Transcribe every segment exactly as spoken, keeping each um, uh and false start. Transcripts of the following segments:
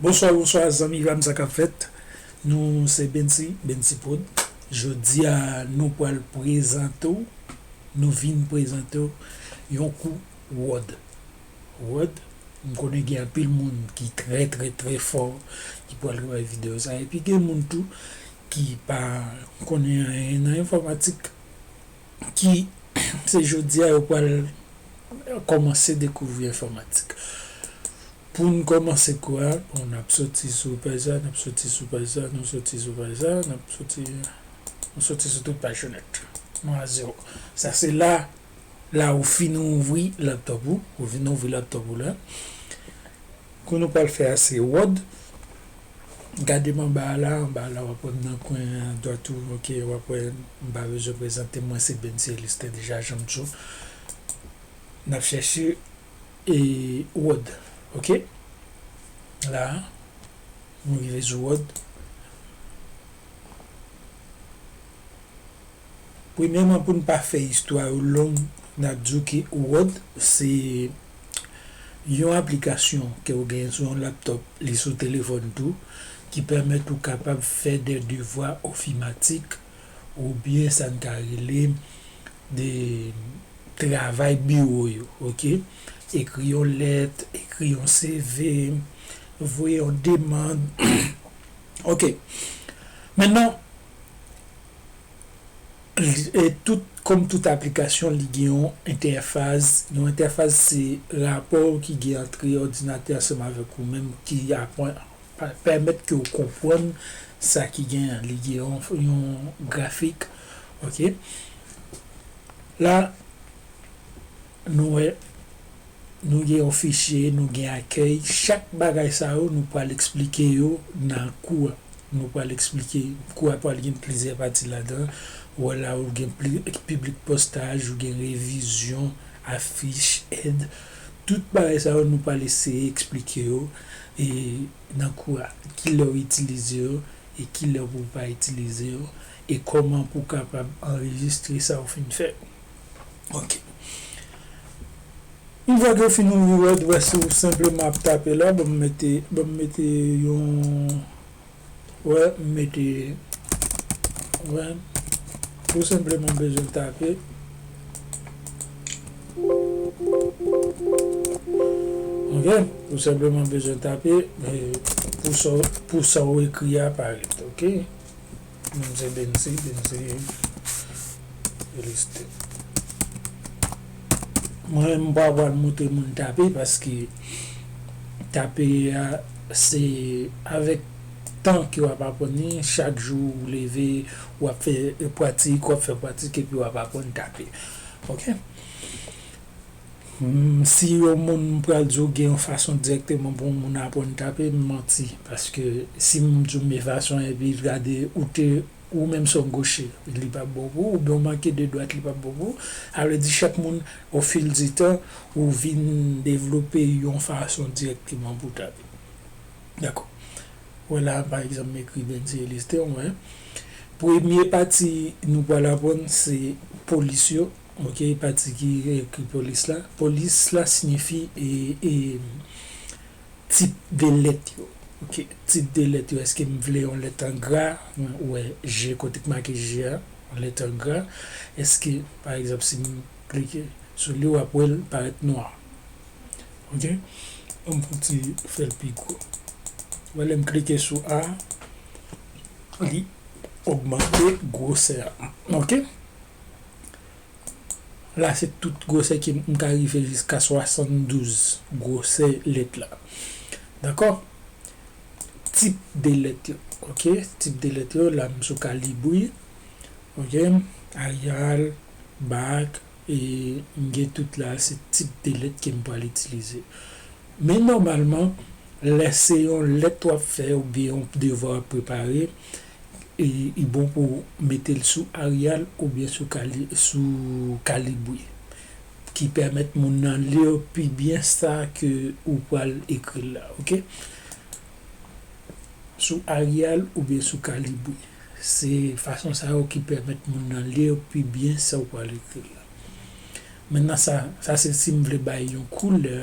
Bonswa, bonswa, zanmi pa m, sa k ap fèt? Nou se Bensi, Bensi Prod. Jodi a, nou pral prezante w, nou vin prezante w yon kou Word. Word, m konnen gen anpil moun ki trè, trè, trè fò, ki pral gade videyo sa, epi gen moun tou ki pa konnen anyen nan enfòmatik, ki se jodi a yo pral kòmanse dekouvri enfòmatik. Pou n kòmanse kou a, bon, n ap soti sou paj sa, n ap soti sou paj sa, nou soti sou paj sa, n ap soti, nou soti sou tout paj yo nèt. Nou a zewo. Sa se la, la ou fin ouvri laptòp ou, ou fin ouvri laptòp ou la. Kou nou pral fè a se Word. Gade m anba a la, anba a la w ap wè m nan kwen dwat ou, ok, w ap wè m pa bezwen prezante m, mwen se Bensi Elistin deja, jan m di w. N ap chèche e Word, ok? La, nou rive sou Word. Premyèman, pou n pa fè istwa yo long, n ap di w ke Word se yon aplikasyon ke w genyen sou yon laptòp, li sou telefòn tou, ki pèmèt ou kapab fè de devwa ofimatik oubyen sa n ka rele de travay biwo yo, ok? Ekri yon lèt, ekri yon C V, voye yon demann. Ok. Mentnan, e tout, kòm tout aplikasyon, li gen yon entèfas. Yon entèfas se rapò ki gen ant òdinatè ansanm avèk ou menm, ki aprann, pa-, pèmèt ke w konprann sa ki gen an. Li gen yon, yon grafik, ok? La, nou wè, nou gen yon fichye, nou gen akèy. Chak bagay sa yo, nou pral eksplike yo nan kou a. Nou pral eksplike, kou a pral gen plizyè pati ladan. Ou wè la, ou gen pli-, piblik postaj, ou gen revizyon, afich, èd. Tout bagay sa yo, nou pral eseye eksplike yo, e nan kou a, kilè w itilize yo, e kilè pou w pa itilize yo, e kòman pou w kapab anrejistre sa w fin fè. Ok. Yon fwa ke w fin ouvri Word, ou wè si w senpleman ap tape la, ban m mete, ban m mete yon, wè, m mete, wè, ou senpleman bezwen tape. Ok, ou senpleman bezwen tape, e, pou sa, pou sa w ekri a parèt, ok? Mwen se Bensi, Bensi Elistin. Mwen menm m pa pral montre moun tape paske tape a se avèk tan ke w ap aprann li, chak jou ou leve, w ap fè pratik, w ap fè pratik epi w ap aprann tape. Ok? Hmm, si yon moun pral di w gen yon fason dirèkteman pou yon moun aprann tape, m manti. Paske si m di w men fason epi l gade ou te, ou menm se yon goche, li p ap bon pou ou, oubyen w manke de dwat, li p ap bon pou ou. Sa vle di chak moun, au fil du temps, ou vin devlope yon fason dirèkteman pou w tape. Dakò. Wè la, pa egzanp, m ekri Bensi Elistin, w wè. Premye pati nou pral aprann se polis yo. Ok, pati ki ekri polis la. Polis la siyifi e, e tip de lèt yo. Ok, tip de lèt yo. Èske m vle yon lèt an gra? Ou wè G, kote k make G a, yon lèt an gra. Èske, pa egzanp, si m klike sou li, w ap wè l parèt nwa. Ok? An m fouti fè l pi gwo. Wè, lè m klike sou A, li ogmante gwosè a. Ok? La, se tout gwosè ke m ka rive jiska swasanndouz gwosè lèt la. Dakò? Tip de lèt yo. Ok? Tip de lèt yo, la, m sou kalibri. Ok? Arial, Bak, e m gen tout la, se tip de lèt ke m pral itilize. Men nòmalman, lè se yon lèt w ap fè oubyen yon devwa w ap prepare, e, li bon pou w mete l sou Arial oubyen sou kali-, sou kalibri, ki pèmèt moun nan li pi byen sa ke ou pral ekri la, ok? Sou Arial oubyen sou kalibri. Se fason sa yo ki pèmèt moun nan li pi byen sa w pral ekri la. Mentnan sa, sa se si m vle bay yon koulè,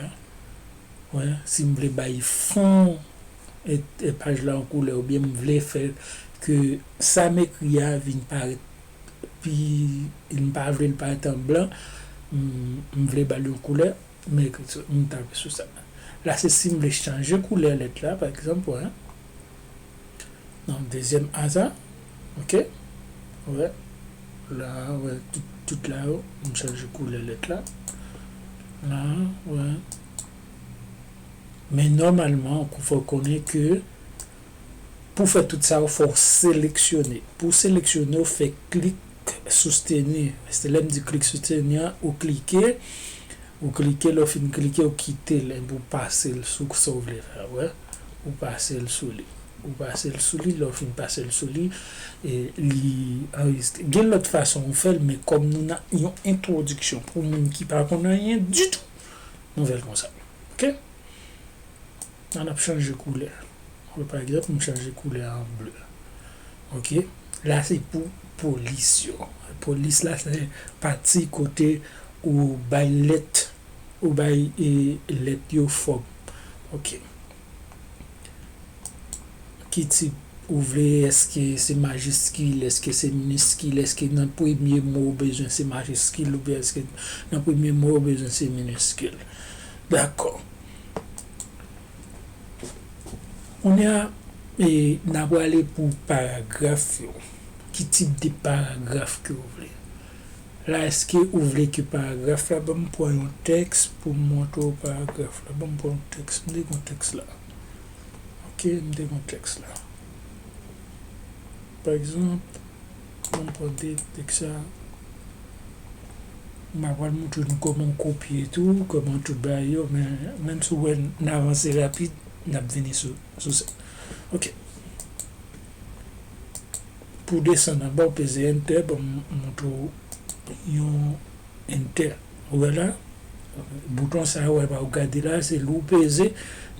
wè, si m vle bay fon, e, e paj la an koulè, oubyen m vle fè ke sa m ekri a vin parèt pi, m pa vle l parèt an blan, m, m vle ba l yon koulè, m ekri sou, m tape sou sa. La, se si m vle chanje koulè lèt la, pa egzanp, wè. Nan dezyèm A sa, ok? Wè. La, wè, tout, tout la yo, m chanje koulè lèt la. La, wè. Men nòmalman, fò w konnen ke pou fè tout sa yo, fò w seleksyone. Pou w seleksyone, w fè klik sousteni. Se lè m di klik sousteni an, ou klike, ou klike, lè w fin klike, ou kite l, epi w pase l sou sa w vle fè, wè. Ou pase l sou li. Ou pase l sou li, lè w fin pase l sou li, e li anrejistre. Gen lòt fason ou fè l, men kòm nou nan yon entwodiksyon pou moun ki pa konn anyen ditou, nou fè l konsa. Ok? An ap chanje koulè. Wè, pa egzanp, m chanje koulè a an ble. Ok? La, se pou polis yo. Polis la, se pati kote ou bay lèt, ou bay, e, lèt yo fòm. Ok. Ki tip ou vle, èske se majiskil, èske se miniskil, èske nan premye mo ou bezwen se majiskil, oubyen èske nan premye mo ou bezwen se miniskil. Dakò. Kounye a, e, n a prale pou paragraf yo. Ki tip de paragraf ke ou vle? La, èske ou vle ke paragraf la, ban m pran yon tèks pou m montre w paragraf la. Ban m pran yon tèks. M te gen yon tèks la. Ok, m te gen yon tèks la. Pa egzanp, ban m pran de tèks sa. M a pral montre nou kòman w kopye tou, kòman tout bagay yo, men menm si w wè n avanse rapid, n ap vini sou, sou sa. Ok. Pou desann anba, w peze Enter, ban m montre w yon Enter. Ou wè la? Bouton sa a, w wè, pa w gade la, se li w peze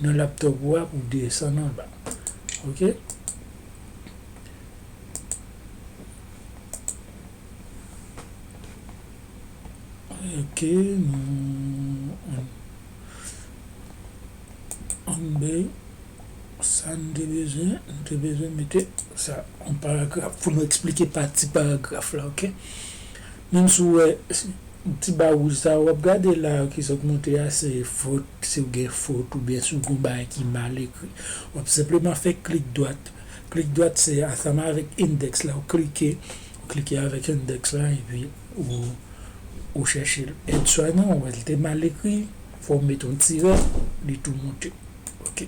nan laptop ou a pou desann anba. Ok? Ok, nou, ann, ann bay sa n te bezwen, n te bezwen mete sa an paragraf pou nou eksplike pati paragraf la, ok? Menm si w wè ti ba wouj sa a, w ap gade la, ki sot monte a, se fot, si w gen fot oubyen si w gen yon bagay ki mal ekri. W ap senpleman fè klik dwat. Klik dwat, se ansanm avèk endèks la, w klike, w klike avèk endèks la, epi ou, ou chèche l. Èd swa non, w wè l te mal ekri, fò w mete yon tirè, li tou monte. Ok.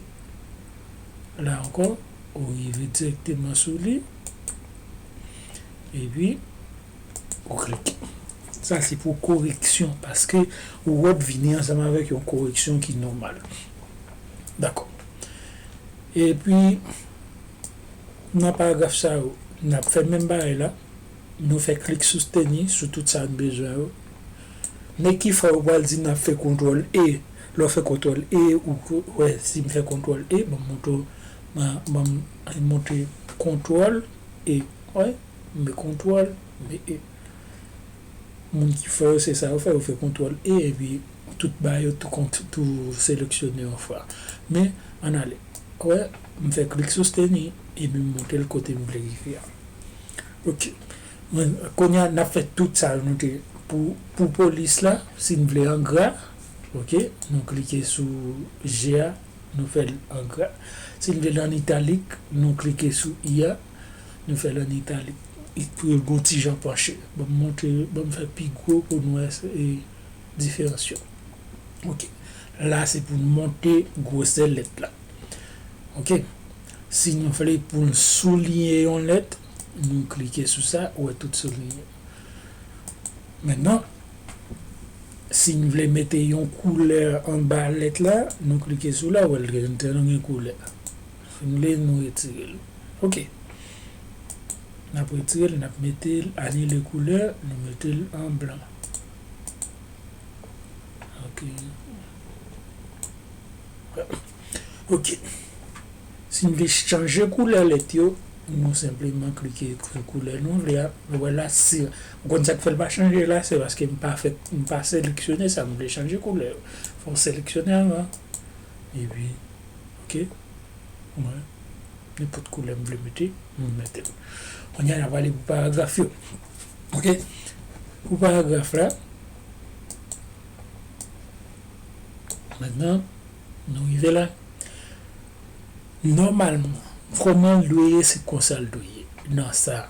La ankò, ou rive dirèkteman sou li, epi ou klike. Sa se pou koreksyon, paske ou wè vini ansanm avèk yon koreksyon ki nòmal. Dakò. Epi, nan paragraf sa yo, n ap fè menm bagay la. Nou fè klik sousteni sou tout sa n bezwen yo. Men ki fè ou pral di n ap fè kontwòl E. Lè w fè kontwòl E, ou k-, wè, si m fè kontwòl E, ban m montre w, ban, ban m montre kontwòl E. Wè, m met kontwòl, m met E. Moun ki fè yo, se sa yo fè, yo fè kontwòl E, epi tout bagay yo tou kont-, tou seleksyone yon fwa. Men, ann ale. Wè, m fè klik sousteni, epi m monte l kote m vle rive a. Ok. Mwen, kounye a, n ap fè tout sa nou te pou, pou polis la, si n vle an gra, ok, nou klike sou G a, nou fè l an gra. Si n vle l an italik, nou klike sou I a, nou fè l an italik. Pou l gon ti jan panche. Ban m montre, ban m fè pi gwo pou nou wè, e, diferans yo. Ok. La, se pou n monte gwosè lèt la. Ok. Si nou vle pou n souliye yon lèt, nou klike sou sa, ou wè tout souliye. Mentnan, si n vle mete yon koulè anba lèt la, nou klike sou la, ou wè l gen, gen koulè. Si n vle, nou retire l. Ok. N ap retire l, n ap mete l, anile koulè, nou mete l an blan. Ok. Ok. Si n vle chanje koulè lèt yo, nou senpleman klike sou koulè nou vle a. Ou wè la, si, ou konn sa k fè l pa chanje la, se paske m pa fè, m pa seleksyone sa, m vle chanje koulè yo. Fò w seleksyone anvan. Epi, ok. Mwen, nenpòt koulè m vle mete, m mete l. Kounye a, n a pale pou paragraf yo. Ok? Pou paragraf la, mentnan, nou rive la. Nòmalman, kòman l dwe ye, se konsa l dwe ye. Nan sa,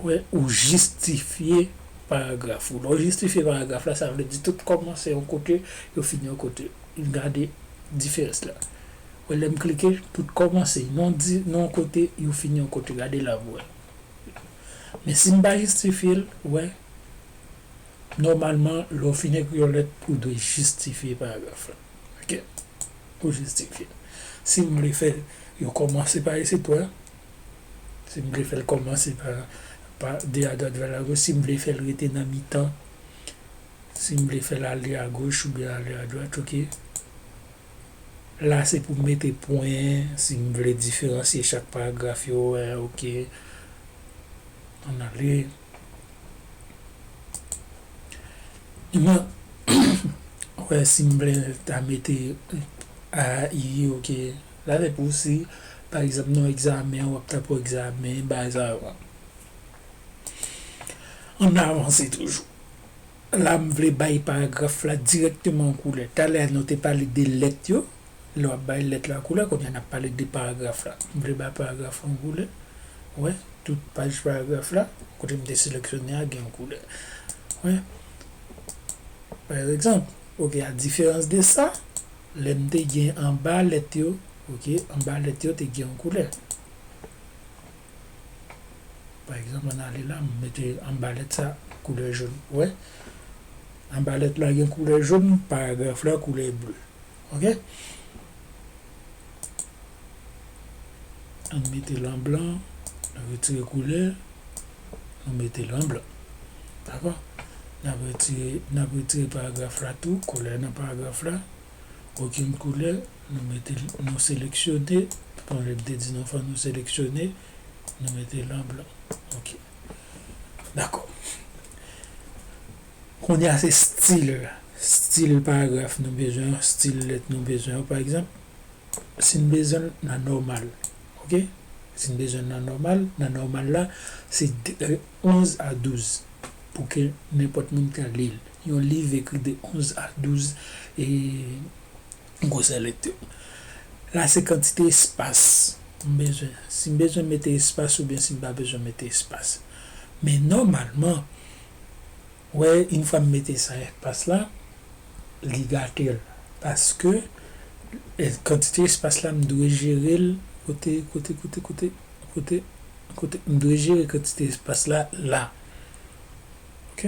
wè, ou jistifye paragraf ou. Lè w jistifye paragraf la, sa vle di tout kòmanse yon kote, yo fini yon kote. Gade diferans la. Wè, lè m klike, tout kòmanse nan di, nan yon kote, yo fini yon kote. Gade la, w wè. Men si m pa jistifye l, wè, nòmalman, lè w fin ekri yon lèt, ou dwe jistifye paragraf la. Ok? Ou jistifye. Si m vle fè yo kòmanse pa isit, wè. Si m vle fè l kòmanse pa, pa de adwat vè lagoch, si m vle fè l rete nan mitan, si m vle fè l ale agoch oubyen ale adwat, ok. La, se pou mete pwen, si m vle diferansye chak paragraf yo, wè, ok. Ann ale. Mwen, wè, si m vle ta mete A I, ok. La, se pou si, pa egzanp, nan egzamen, w ap ta pou egzamen, bagay sa yo. Ann avanse toujou. La, m vle bay paragraf la dirèkteman yon koulè. Talè a, nou te pale de lèt yo. Lè w ap bay lèt la koulè, kounye a n ap pale de paragraf la. M vle bay paragraf la yon koulè. Wè, tout paj paragraf la, kote m te seleksyone a, gen yon koulè. Wè. Pa egzanp, ok, a diferans de sa, lè m te gen anba lèt yo, ok, anba lèt yo te gen yon koulè. Pa egzanp, ann ale la, m mete anba lèt sa koulè jòn. Wè? Anba lèt la gen koulè jòn, paragraf la koulè ble. Ok? Ann mete l an blan, nou retire koulè, nou mete l an blan. Dakò? N ap retire, n ap retire paragraf la tou, koulè nan paragraf la. Okenn koulè, nou mete l, nou seleksyone, pandan m te di nou fò nou seleksyone, nou mete l an blan. Ok. Dakò. Kounye a se stil. Stil paragraf nou bezwen, stil lèt nou bezwen. Pa egzanp, si n bezwen l nan nòmal, ok? Si n bezwen l nan nòmal, nan nòmal la, se de, euh, onz a douz pou ke nenpòt moun ka li l. Yon liv ekri de onz a douz e gwosè lèt yo. La, se kantite espas m bezwen. Si m bezwen mete espas oubyen si m pa bezwen mete espas. Men nòmalman, wè, yon fwa m mete san espas la, li gate l. Paske, e, kantite espas la, m dwe jere l kote, kote, kote, kote, kote, kote, m dwe jere kantite espas la, la. Ok?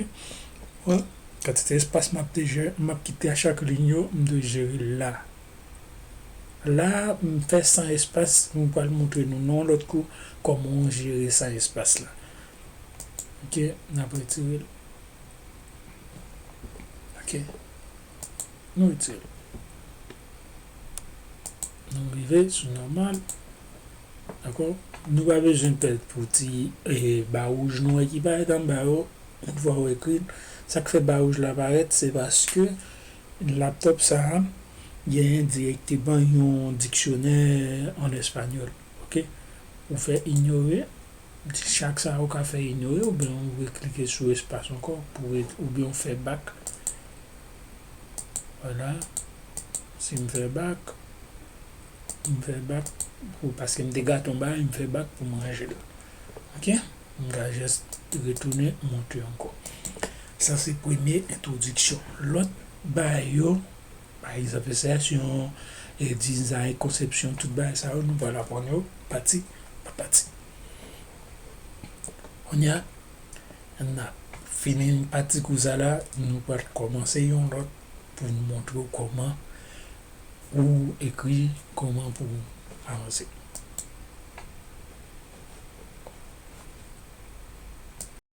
Wè, kantite espas m ap te jere, m ap kite a chak liy yo, m dwe jere l la. La, m fè san espas, m pral montre nou nan yon lòt kou kòman w jere san espas la. Ok, n ap retire l. Ok. Nou retire l. Nou rive sou nòmal. Dakò? Nou pa bezwen pè pou ti, e, ba wouj nou wè ki parèt anba yo. Yon fwa w ekri l, sa k fè ba wouj la parèt, se paske laptòp sa a genyen dirèkteman yon diksyonè an espanyòl. Ok? Ou fè inyore, chak sa a ou ka fè inyore, oubyen ou reklike sou espas ankò, pou re-, oubyen ou fè bak. Vwala. Si m fè bak, m fè bak, pou, paske m te gate yon bagay, m fè bak pou m ranje l. Ok? M ka jis retounen monte ankò. Sa se premye entwodiksyon. Lòt bagay yo, pa egzanp, enstaleasyon, e, dizayn, konsepsyon, tout bagay sa yo, nou pral aprann yo pati pa pati. Kounye a, n ap fini pati kou sa la, nou pral kòmanse yon lòt pou n montre w kòman pou ekri, kòman pou avanse.